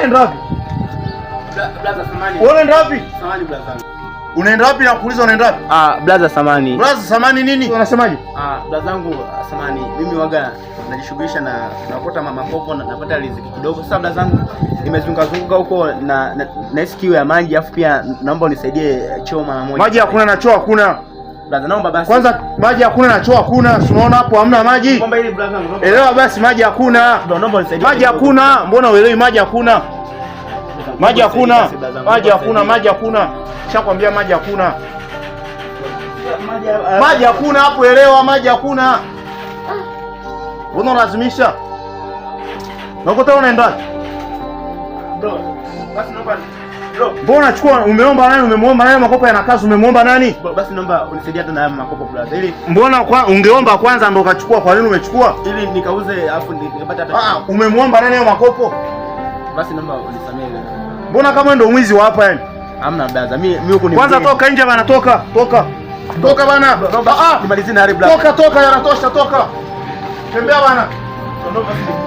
Unaenda wapi? Blaza samani. Unaenda wapi? Samani blaza. Unaenda wapi na kuuliza unaenda wapi? Ah, blaza samani. Blaza samani nini? Unasemaje? Ah, blaza zangu samani. Mimi waga najishughulisha na naokota makopo na napata riziki kidogo. Sasa blaza zangu nimezunguka zunguka huko na nahisi kiu ya maji, afu pia naomba unisaidie choo mara moja. Maji hakuna na choo hakuna. Blaza naomba basi. Kwanza maji hakuna na choo hakuna. Si unaona hapo hamna maji? Naomba ili blaza zangu. Elewa basi maji hakuna. Naomba unisaidie. Maji hakuna. Mbona uelewi maji hakuna? Maji hakuna. Maji hakuna, maji hakuna. Nishakwambia maji hakuna. Maji hakuna hapo, elewa, maji hakuna. Mbona unalazimisha? Nakuta unaenda wapi? Bro, basi naomba bro. Mbona unachukua, umeomba nani? Umemuomba nani makopo yana kazi? Umemuomba nani? Bro, basi naomba unisaidie hata na haya makopo brother. Ili Mbona kwa, ungeomba kwanza ndo ukachukua? Kwa nini umechukua? ili nikauze afu nikapata hata. Ah, umemuomba nani hayo makopo? Basi naomba unisamehe. Mbona kama ndo mwizi wa hapa yani? Hamna brother, mimi huku ni Kwanza mgeni. toka nje bana, toka, toka. Toka bana. Ah, ah. Nimalizie na hali brother. Toka, toka, yanatosha, toka. Tembea bana.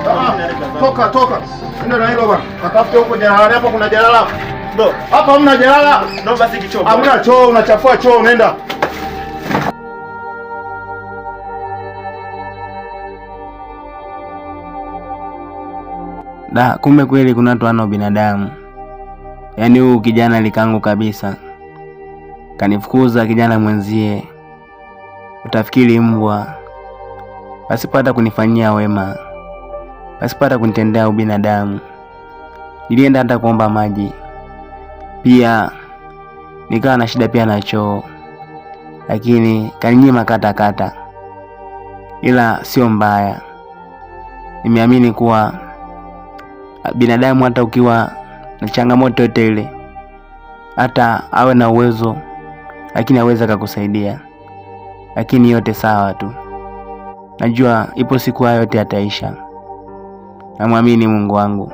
Ah, toka, toka. Nenda na hilo bana. Katafute huko jalala, hapa kuna jalala. Bro, Hapa hamna jalala. naomba basi kichoo. Hamna choo, unachafua choo, unaenda. Da, kumbe kweli kuna watu wana binadamu. Yaani huyu kijana likangu kabisa. Kanifukuza kijana mwenzie. Utafikiri mbwa. Pasipo hata kunifanyia wema. Pasipo hata kunitendea ubinadamu. Nilienda hata kuomba maji. Pia nikawa na shida pia na choo. Lakini kaninyima kata kata. Ila sio mbaya. Nimeamini kuwa binadamu hata ukiwa na changamoto yote ile, hata awe na uwezo lakini aweze akakusaidia, lakini yote sawa tu. Najua ipo siku hayo yote yataisha. Namwamini Mungu wangu.